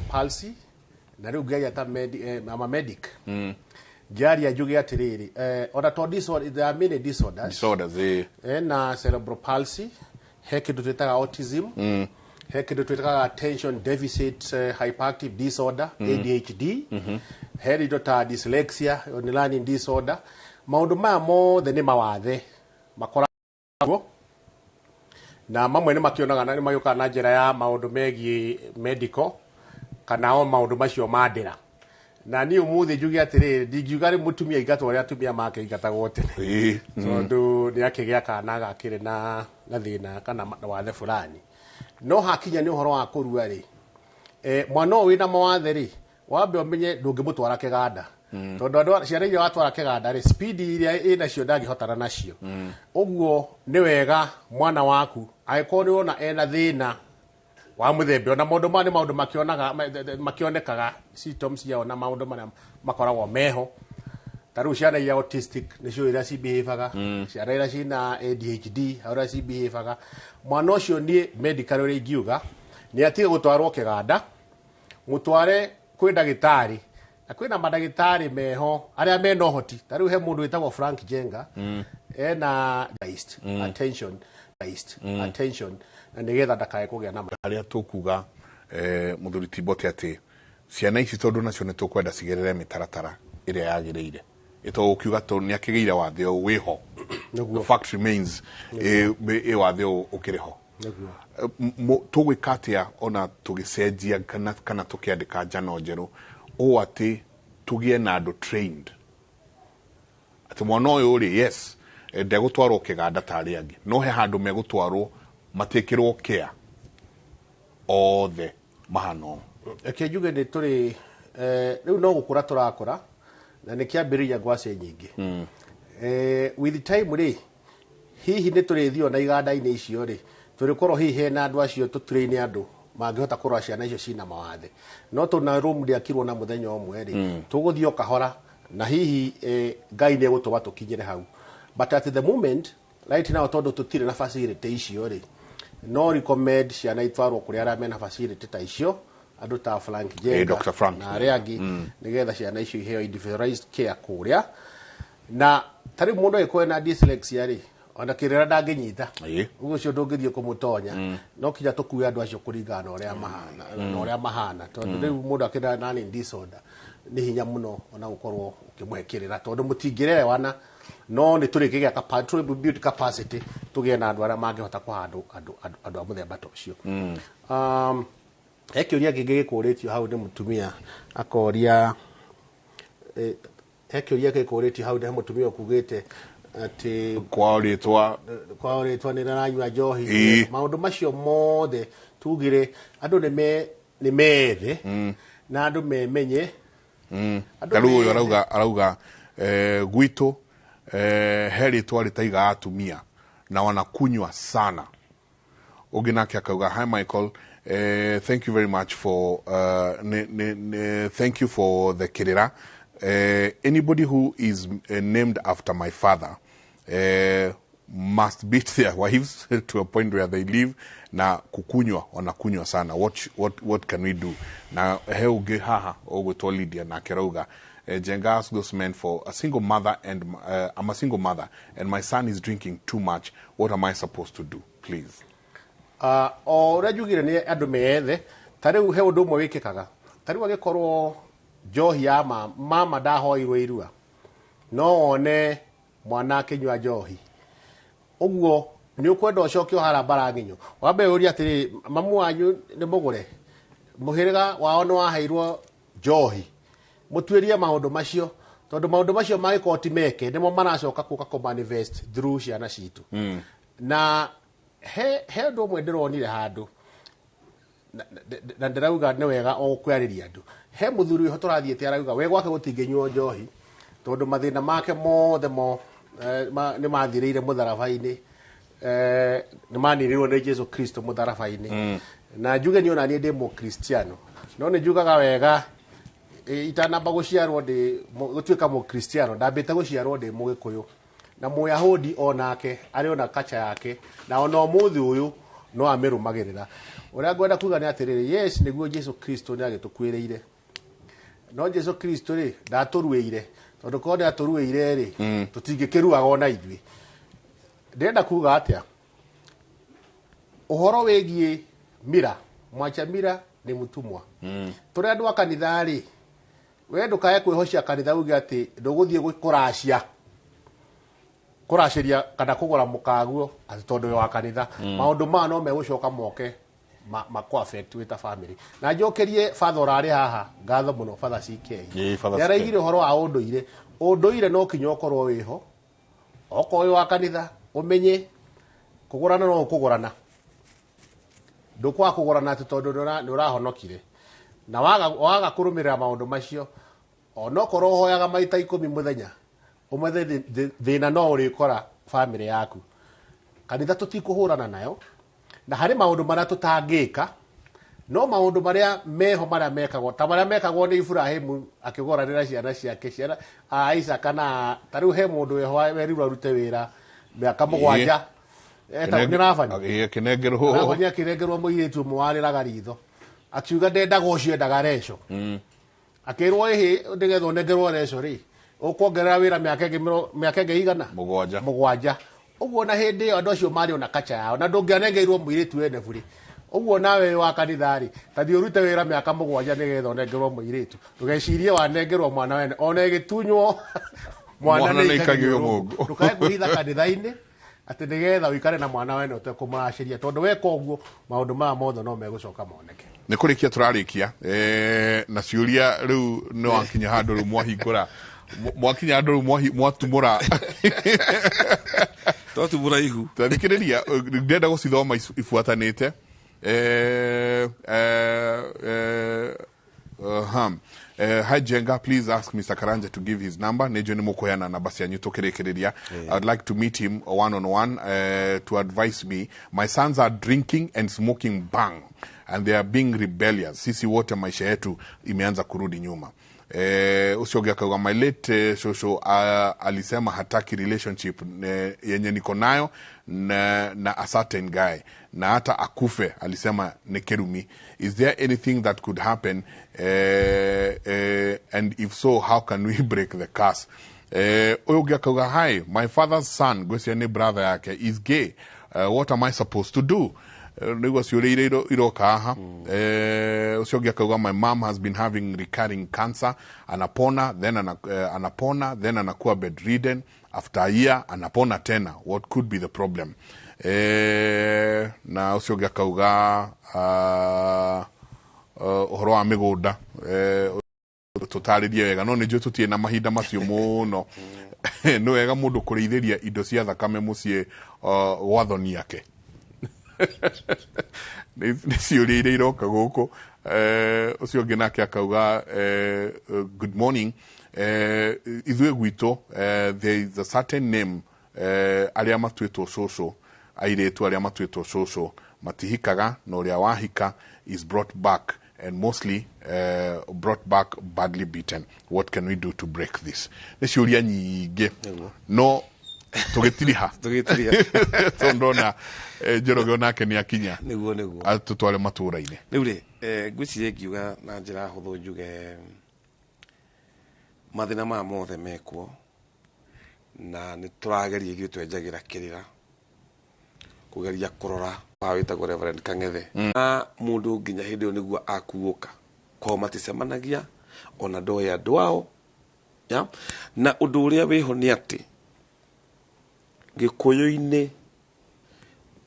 Palsy na rĩu ngĩaria ta ama medic, ngĩaria njuge atĩrĩrĩ, ona to disorder, there are many disorders. Disorders, Ena cerebral palsy, he kĩndũ twĩtaga autism, he kĩndũ twĩtaga attention deficit hyperactive disorder, ADHD, he indo ta dyslexia, nĩ learning disorder. Maũndũ maya mothe nĩ mawathe makoragwo na mamwe nĩ makĩonaga na nĩ magĩũkaga na njĩra ya maũndũ megiĩ medical kana o maũndũ macio ma ndĩra. Na niĩ ũmũthĩ njuge atĩrĩrĩ, ndingiuga rĩ mũtumia aingatwo ũrĩa atumia makĩingatagwo tene, tondũ nĩ akĩgĩa kana gakĩrĩ na thĩna kana wathe fulani. No hakinya nĩ ũhoro wa kũrua rĩ, mwana ũyũ wĩna mawathe rĩ, wambe ũmenye ndũngĩmũtwara kĩganda, tondũ andũ ciana iria watwara kĩganda rĩ, speed iria ĩnacio ndangĩhotana nacio. Ũguo nĩ wega mwana waku angĩkorwo nĩ wona ena thĩna wa mũthemba, ona maũndũ maya nĩ maũndũ makĩonaga makĩonekaga symptoms ciao na maũndũ marĩa makoragwo meho. Ta rĩu ciana iria autistic nĩcio iria cibehavaga, ciana iria cina ADHD ũrĩa cibehavaga. Mwana ũcio niĩ medical ũrĩa ingiuga nĩ atige gũtwarwo kĩganda, mũtware kwĩ ndagĩtarĩ, na kwĩna mandagĩtarĩ meho arĩa mena ũhoti. Ta rĩu he mũndũ wĩtagwo Frank Jenga, ena attention based attention, na nĩgetha ndakae kũgĩa na Harĩa tũkuga, mũthuri Timbote, atĩ ciana ici tondũ nacio nĩ tũkwenda cigerere mĩtaratara ĩrĩa yagĩrĩire, ĩto ũkiuga to nĩ akĩgĩire wathe ũyũ wĩho. Nĩguo. The fact remains, ĩ wathe ũyũ ũkĩrĩ ho. Tũgwĩka atĩa ona tũgĩcenjia kana tũkĩandĩka njano njerũ ũũ atĩ tũgĩe na andũ trained, atĩ mwana ũyũ rĩ, yes, ndegũtwarwo kĩganda ta arĩa angĩ, no he handũ megũtwarwo matĩkĩrwo care othe mahana ũũ? Reke njuge nĩ tũrĩ, rĩu no gũkũra tũrakũra na nĩ kĩambĩrĩria ngwacĩ nyingĩ. With time rĩ, hihi nĩ tũrĩthiĩ ona iganda-inĩ icio rĩ, tũrĩkorwo hihi hena andũ acio tũtrain andũ mangĩhota kũrora ciana icio cina mawathe. No tondũ room ndĩakirwo na mũthenya ũmwe rĩ, tũgũthiĩ o kahora na hihi Ngai nĩ egũtũma tũkinyĩre hau. But at the moment right now, tondũ tũtirĩ na facility icio rĩ, no recommend ciana itwarwo kũrĩ arĩa mena facility ta icio, andũ ta Frank Jenga Dr. Frank. Na arĩa angĩ, nĩgetha ciana icio iheo individualized care kũrĩa. Na ta rĩu mũndũ angĩkorwo ena dyslexia rĩ, ona kĩrĩra ndangĩnyita. Ũguo ũcio ndũngĩthiĩ kũmũtonya, no kinya tũkue andũ acio kũringana na ũrĩa mahana, tondũ rĩu mũndũ akĩna learning disorder nĩ hinya mũno ona gũkorwo ũkĩmũhe kĩrĩra, tondũ mũtingĩrewana. No nĩ tũrĩkĩgĩa build capacity, tũgĩe na andũ arĩa mangĩhota kũhandũ andũ a mũthemba ta ũcio. He kĩũria kĩngĩ gĩkũrĩtio hau nĩ mũtumia akoria, he kĩũria gĩkũrĩtio hau nĩ mũtumia ũkugĩte atĩ kwao rĩtwa kwao rĩtwa nĩ raranyua njohi. Maũndũ macio mothe tugire andũ nĩ methe na andũ memenye. Andũ Ta rĩu ũyũ methe. Arauga gwitũ he rĩtwa rĩtaigaga atumia na wanakunywa sana. Ũngĩ nake akauga, "Hi Michael, thank you very much for thank you for the kirira. Anybody who is named after my father must beat their wives to a point where they leave, na kukunywa wanakunywa sana. What can we do?" Na he ũngĩ haha ũgwĩtwo Lydia, nake arauga, "Jenga, ask those men for a single mother and I'm a single mother and my son is drinking too much. What am I supposed to do, please?" O ũrĩa njugire nĩ andũ meethe. Ta rĩu he ũndũ ũmwe wĩkĩkaga, ta rĩu angĩkorwo njohi ya mama ndahoirwo irua, no wone mwana akĩnyua njohi ũguo nĩ ũkwenda ũcoke ũhara mbara ng'inyo, wambe ũrie atĩrĩrĩ, mamu wanyu nĩ mũgũre mũhĩrĩga wao nĩ waheirwo njohi? Mũtuĩrie maũndũ macio, tondũ maũndũ macio mangĩkorwo ti meke nĩmo maracoka kũka kũ manifest through ciana citũ. Na he ũndũ ũmwe ndĩronire handũ na ndĩrauga nĩ wega o kwarĩria andũ. He mũthuri wĩho tũrathiĩte arauga we gwake gũtingĩnyuo njohi, tondũ mathĩna make mothe mo nĩ mathirĩire mũtharaba-inĩ, nĩ maninirwo nĩ Jesu Kristo mũtharaba-inĩ. Na njuge niĩ ona niĩ ndĩ mũkristiano, no nĩ njugaga wega, itanamba gũciarwo ndĩ gũtuĩka mũkristiano, ndambĩte gũciarwo ndĩ mũgĩkũyũ na mũyahudi, onake arĩ ona kacha yake, na ona ũmũthĩ ũyũ No amĩrũmagĩrĩra. Ũrĩa ngwenda kuga nĩ atĩrĩrĩ, yes, nĩguo Jesu Kristo nĩ agĩtũkuĩrĩire, no Jesu Kristo rĩ, ndatũruĩire, tondũ korwo nĩ atũruĩire rĩ, tũtingĩkĩruaga ona ithuĩ. Ndĩrenda kuga atĩa? Ũhoro wĩgiĩ mira, mwacha mira nĩ mũtumwa. Tũrĩ andũ a kanitha rĩ, we ndũkae kwĩhocia kanitha uge atĩ ndũgũthiĩ kũracia kũracĩria kana kũgũra mũkaguo atĩ tondũ wĩ wa kanitha. Maũndũ maya no megũcoka moke makũ affect wĩ ta family. Na njokerie father ũrarĩ haha ngatho mũno, Father CK. Ĩĩ, Father. Nĩaraigire ũhoro wa ũndũire. Ũndũire no kinya ũkorwo wĩho, okorwo wĩ wa kanitha, ũmenye kũgũrana no ũkũgũrana, ndũkwaga kũgũrana atĩ tondũ nĩ ũrahonokire. Na waga kũrũmĩrĩra maũndũ macio, onokorwo ũhoyaga maita 10 mũthenya, ũmũthĩ thĩna no ũrĩkora family yaku. Kanitha tũtikũhũrana nayo, na harĩ maũndũ marĩa tũtangĩka, no maũndũ marĩa meho, marĩa mekagwo, ta marĩa mekagwo nĩ Ibrahimu akĩgũranĩra ciana ciake, ciana a Isaka, na ta rĩu he mũndũ weho werirwo arute wĩra mĩaka 7, etagwo nĩ Labani. Akĩnengerwo. Labani akĩnengerwo mũirĩtu ũmwe warĩraga ritho, akiuga ndendaga ũcio, endaga Reco. Akĩrwo ĩhĩ, nĩgetha ũnengerwo Reco rĩ, ũkuongerera wĩra mĩaka ĩngĩ mĩaka ĩngĩ igana? 7. 7 ũguo. Na hĩndĩ ĩyo andũ acio marĩ ona kacha yao, na ndũngĩanengeirwo mũirĩtu wene bure ũguo. Nawe wĩ wa kanitha rĩ, ta thiĩ ũrute wĩra mĩaka 7 nĩgetha ũnengerwo mũirĩtu. Ndũgecirie wanengerwo mwana wene, ona ĩgĩtunywo mwana Mwana nĩ nĩ aikagio aikagio rũngũ. rũngũ. Ndũkae kwĩhitha kanitha-inĩ atĩ nĩgetha ũikare na mwana wene ũtekũmũracĩria, tondũ weka ũguo maũndũ maya mothe no megũcoka moneke. Nä kå rä kia tå rarä kia na ciũria rä u nä wakinya handå rä u mwahingå mwakinya handå rä u mwatumå ra. Twatumũra ihu. Twathikä rä ria, ndĩrenda gå cithoma ibuatanä te. Hi Jenga, please ask Mr. Karanja to give his number. Nĩnjũĩ nĩ mũkũheana namba cianyu tũkĩrĩkĩrĩria. I'd like to meet him one on one to advise me. My sons are drinking and smoking bhang and they are being rebellious. Sisi wote maisha yetu imeanza kurudi nyuma. Ucio ũngĩ akauga, my late shosho alisema hataki relationship yenye niko nayo na a certain guy, na hata akufe alisema ni kirumi. Is there anything that could happen, and if so, how can we break the curse? Ũyũ ũngĩ akauga, hi, my father's son, ngwĩciria nĩ brother yake, is gay. What am I supposed to do? Nĩguo ciũria iria iroka haha. Ũcio ũngĩ akauga, my mom has been having recurring cancer, anapona then anapona then anakuwa bedridden, after a year anapona tena. What could be the problem? Na ũcio ũngĩ akauga ũhoro wa mĩgũnda, tũtarĩrie wega, no nĩ njũĩ tũtirĩ na mahinda macio mũno. Nĩ wega mũndũ kũrĩithĩria indo cia thakame mũciĩ gwa thoni yake. Nĩ ciũria iria iroka gũkũ. Ũcio ũngĩ nake akauga, good morning, ithuĩ gwitũ there is a certain name, arĩa matuĩtwo cũcũ, airĩtu arĩa matuĩtwo cũcũ matihikaga, na ũrĩa wahika is brought back and mostly brought back badly beaten. What can we do to break this? Nĩ ciũria nyingĩ, no tũgĩtiriha. Tũgĩtiriha. Tondũ ndona Njoroge onake nĩ akinya. Nĩguo. Atũtware matũra-inĩ. Rĩu rĩ, ngwĩciria ngiuga na njĩra hũthũ, njuge mathĩna maya mothe mekuo, na nĩ tũrageria ithuĩ twenjagĩra kĩrĩra kũgeria kũrora wa wĩtagwo Reverend Kang'ethe na mũndũ nginya hĩndĩ ĩyo nĩguo akuũka kwao maticemanagia, ona ndoĩ andũ ao ya. Na ũndũ ũrĩa wĩho nĩ atĩ Gĩkũyũ-inĩ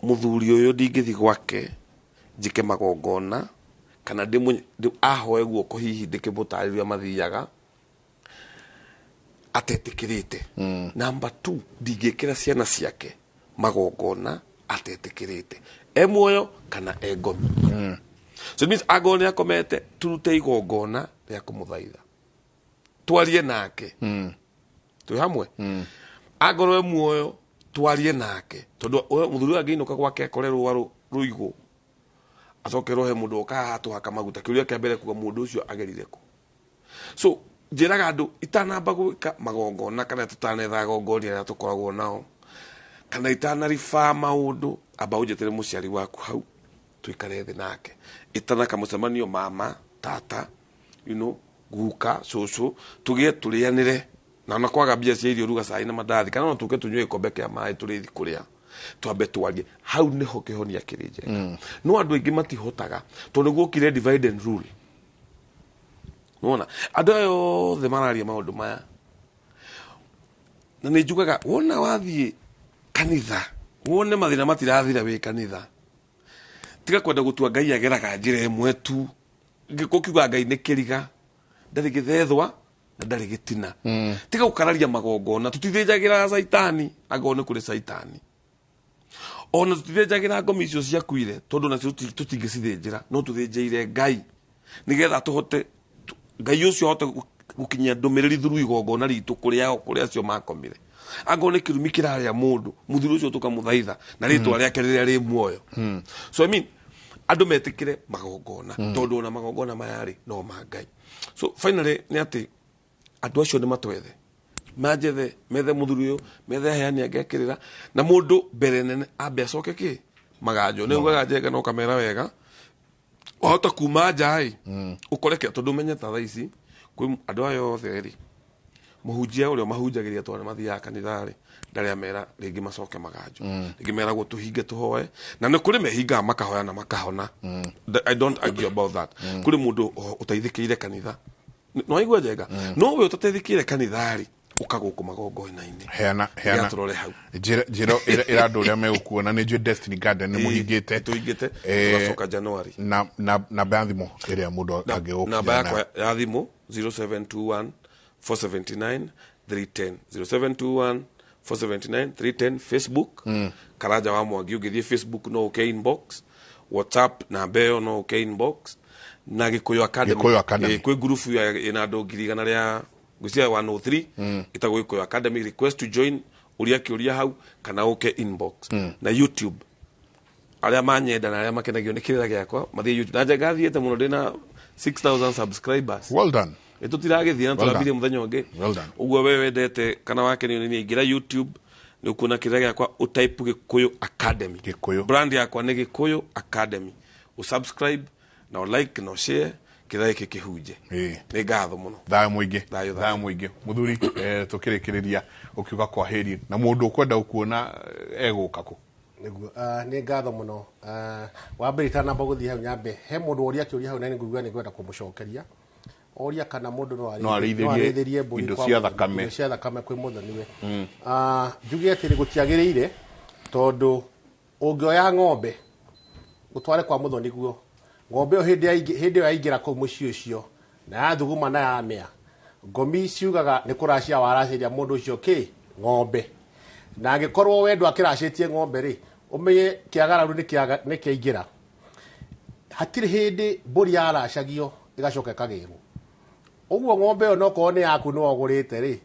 mũthuri ũyũ ndingĩthi gwake njĩke magongona kana ahoe guoko, hihi ndĩkĩmũtarĩria mathiaga atetĩkĩrĩte. Number two, ndingĩkĩra ciana ciake magongona atetĩkĩrĩte, e muoyo kana e ngomi. So it means angorwo nĩ akomete, turute igongona rĩa kũmũthaitha, twarie nake twĩ hamwe. Angorwo e muoyo, twarie nake, tondũ mũthuri ũyũ angĩinũka gwake akore rũa rũigũ, acoke rohe mũndũ oka haha tũhaka maguta, kĩũria kĩa mbere kuga mũndũ ũcio agerire kũ. So njĩraga andũ itanamba gwĩka magongona kana tũtanetha agongoni arĩa tũkoragwo nao kana itanaribaa maũndũ, Amba ũnjĩtĩre mũciari waku hau tuikare thĩ nake, ĩtana kamũcemanio, mama, tata, guka, cũcũ, tũgĩe tũrĩanĩre, na ona kwaga mbia cia irio, ruga cai na mandathi, kana ona tũke tũnyue gĩkombe kĩa maĩ tũrĩthi kũrĩa, twambe twarie. Hau nĩho kĩhonia kĩrĩ njega. No andũ aingĩ matihotaga, tondũ nĩguo okire divide and rule. Nĩwona andũ aya othe mararia maũndũ maya, na nĩ njugaga wona wathiĩ kanitha wone mathĩna matirathira wĩ kanitha, tiga kwenda gũtua Ngai ageraga njĩra ĩmwe tu. Gũkiuga Ngai nĩ kĩriga, ndarĩ gĩthethwa na ndarĩ gĩtina. Tiga gũkararia magongona. Tũtithĩnjagĩra caitani, angorwo nĩ kũrĩ caitani. Ona tũtithĩnjagĩra ngomi icio ciakuire, tondũ nacio tũtingĩcithĩnjĩra, no tũthĩnjĩire Ngai nĩgetha tũhote Ngai ũcio ahote gũkinyia ndũmĩrĩri through igongona ritũ kũrĩa kũrĩa acio makomire. Angorwo nĩ kĩrumi kĩrarĩa mũndũ, mũthuri ũcio tũkamũthaitha na rĩtwa rĩake rĩrĩa rĩ muoyo. So I mean, andũ metĩkĩre magongona, tondũ ona magongona maya rĩ, no ma Ngai. So finally nĩ atĩ andũ acio nĩ matwethe, manjethe, methe mũthuri ũyũ, methe aheani angĩ akĩrĩra na mũndũ mbere nene ambe acoke kĩ maganjo. Nĩ ugaga njenga no kamera wega, wahota kuma nja ĩ ũkore kĩ, tondũ ũmenye ta thaa ici kwĩ andũ aya othe rĩ, mũhunjia ũrĩa mahunjagĩria tondũ nĩ mathiaga kanitha rĩ, ndarĩ amera rĩngĩ macoke maganjo. Rĩngĩ meragwo tũhinge tũhoe, na nĩ kũrĩ mehingaga makahoya na makahona. I don't argue about that. Kũrĩ mũndũ ũteithĩkĩire kanitha, no aigua njenga, no we ũtateithĩkĩire kanitha rĩ, ũka gũkũ magongona-inĩ. Heana, heana. Tũrore hau. Njĩra ĩra andũ ũrĩa megũkuona. Nĩ njũĩ Destiny Garden nĩ mũhingĩte. Tũhingĩte. Tũgacoka January. Na namba ya thimũ ĩrĩa mũndũ angĩgũkinyĩra? Namba yakwa ya thimũ 0721 479 310, 0721 479 310. Facebook, Karanja wa Mwangi, ũngĩthiĩ Facebook no ũke inbox. WhatsApp namba ĩyo no ũke inbox. Na Gĩkũyũ Academy. Gĩkũyũ Academy. Kwĩ ngurubu ĩna andũ 100,000 ngwĩciria 103, ĩtagwo Gĩkũyũ Academy. Request to join, ũria kĩũria hau kana ũke inbox. Na YouTube, arĩa manyenda na arĩa makenagio nĩ kĩrĩra gĩakwa mathiĩ YouTube. Na njenga thiĩte mũno, ndĩna 6000 subscribers. Well done. Tũtiragĩthiĩ na Well done. tũrambirie mũthenya ũngĩ. Well done. Ũguo we wendete kana wakenio nĩ niĩ, ingĩra YouTube, nĩ ũkuona kĩrĩra gĩakwa, ũtype Gĩkũyũ Academy. Gĩkũyũ. Brand yakwa nĩ Gĩkũyũ Academy. Ũsubscribe na ũlike na ũshare kĩrĩra gĩkĩ kĩhunje. Nĩ ngatho mũno. Thayũ mũingĩ. Thayũ, thayũ. Thayũ mũingĩ, mũthuri. Tũkĩrĩkĩrĩria ũkiuga kwa heri, na mũndũ ũkwenda gũkuona egũka kũ? Nĩguo. Nĩ ngatho mũno. Wa mbere, itanamba gũthiĩ hau, nyambe he mũndũ woria kĩũria hau, na nĩ ngũigua nĩ ngwenda kũmũcokeria. Oria kana mũndũ no No arĩithĩrie no arĩithĩrie mbũri indo kwa cia mũthoni, thakame. Indo cia thakame kwĩ mũthoniwe. Njuge atĩrĩ, gũtiagĩrĩire, tondũ ũngĩoya ng'ombe ũtware kwa mũthoni guo, ng'ombe ĩyo hĩndĩ ĩyo yaingĩra kũu mũciĩ ũcio na yathuguma na yamĩa, ngomi ciugaga nĩ kũracia waracĩria mũndũ ũcio kĩ ng'ombe. Na angĩkorwo we ndwakĩracĩtie ng'ombe rĩ, ũmenye kĩagararu nĩ kĩaingĩra. Hatirĩ hĩndĩ mbũri yaracagio ĩgacoka ĩkagĩrwo. Ũguo ng'ombe ĩyo nokorwo nĩ yaku nĩ wagũrĩte rĩ,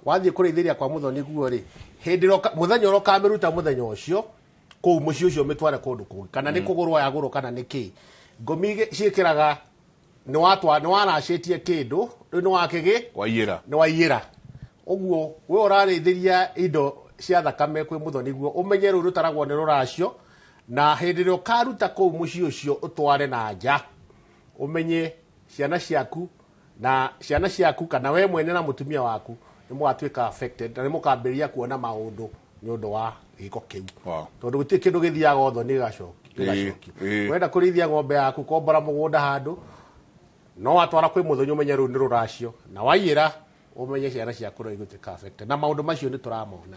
wathiĩ kũrĩithĩria kwa mũthoni guo rĩ, hĩndĩ ĩrĩa mũthenya ũrĩa ũkamĩruta, mũthenya ũcio kũu mũciĩ ũcio, mĩtware kũndũ kũngĩ, kana nĩ kũgũrwo yagũrwo kana nĩ kĩ, ngomi ciĩkĩraga nĩ watwa nĩ waracĩtie kĩndũ, rĩu nĩ wakĩgĩ Waiyĩra. Nĩ waiyĩra. Ũguo we ũrarĩithĩria indo cia thakame kwĩ mũthoni guo, ũmenye rũu rũtaragwo nĩ rũracio, na hĩndĩ ĩrĩa ũkaruta kũu mũciĩ ũcio ũtware na nja, ũmenye ciana ciaku na ciana ciaku kana we mwene na mũtumia waku nĩ mũgatuĩka affected, na nĩ mũkambĩrĩria kuona maũndũ nĩ ũndũ wa gĩko kĩu. Tondũ gũtirĩ kĩndũ gĩthiaga ũthoni gĩgacokio. Wenda kũrĩithia ng'ombe yaku, kombora mũgũnda handũ, no watwara kwĩ mũthoni, ũmenye rũu nĩ rũracio, na waiyĩra, ũmenye ciana ciaku no igũtuĩka affected, na maũndũ macio nĩ tũramona.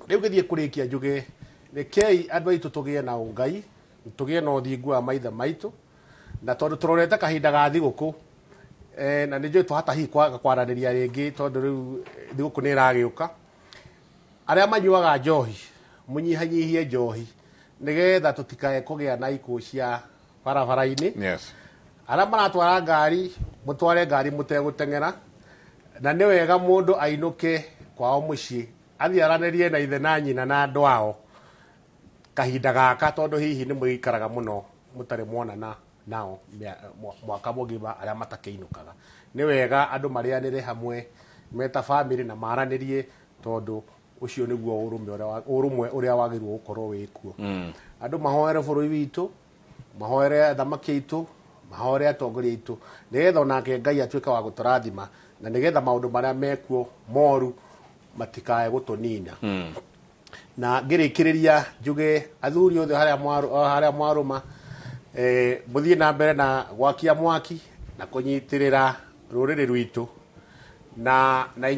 Rĩu ngĩthiĩ kũrĩkia, njuge rekei andũ aitũ tũgĩe na ũngai, tũgĩe na ũthingu wa maithe maitũ, na tondũ tũrorete kahinda ga thigũkũ, na nĩ njũĩ twahota hihi kwaga kwaranĩria rĩngĩ, tondũ rĩu thigũkũ nĩ ĩragĩũka. Arĩa manyuaga njohi, mũnyihanyihie njohi nĩgetha tũtikae kũgĩa na ikuũ cia barabara-inĩ. Arĩa maratwara ngari, mũtware ngari mũtegũteng'era, na nĩ wega mũndũ ainũke kwao mũciĩ, athiĩ aranĩrie na ithe na nyina na andũ ao kahinda gaka, tondũ hihi nĩ mũikaraga mũno mũtarĩ mwonana nao mwaka mũgima. Arĩa matakĩinũkaga, nĩ wega andũ marĩanĩre hamwe meta bamĩrĩ na maranĩrie, tondũ Ũcio nĩguo ũrũme ũrĩa ũrũmwe ũrĩa wagĩrĩirwo gũkorwo wĩkuo. Andũ mahoere bũrũri witũ, mahoere athamaki aitũ, mahoere atongoria aitũ, nĩgetha onake Ngai atuĩke wa gũtũrathima, na nĩgetha maũndũ marĩa mekuo moru matikae gũtũnina. Na ngĩrĩkĩrĩria njuge athuri othe harĩa harĩa mwarũma, mũthiĩ na mbere na gwakia mwaki na kũnyitĩrĩra rũrĩrĩ rwitũ na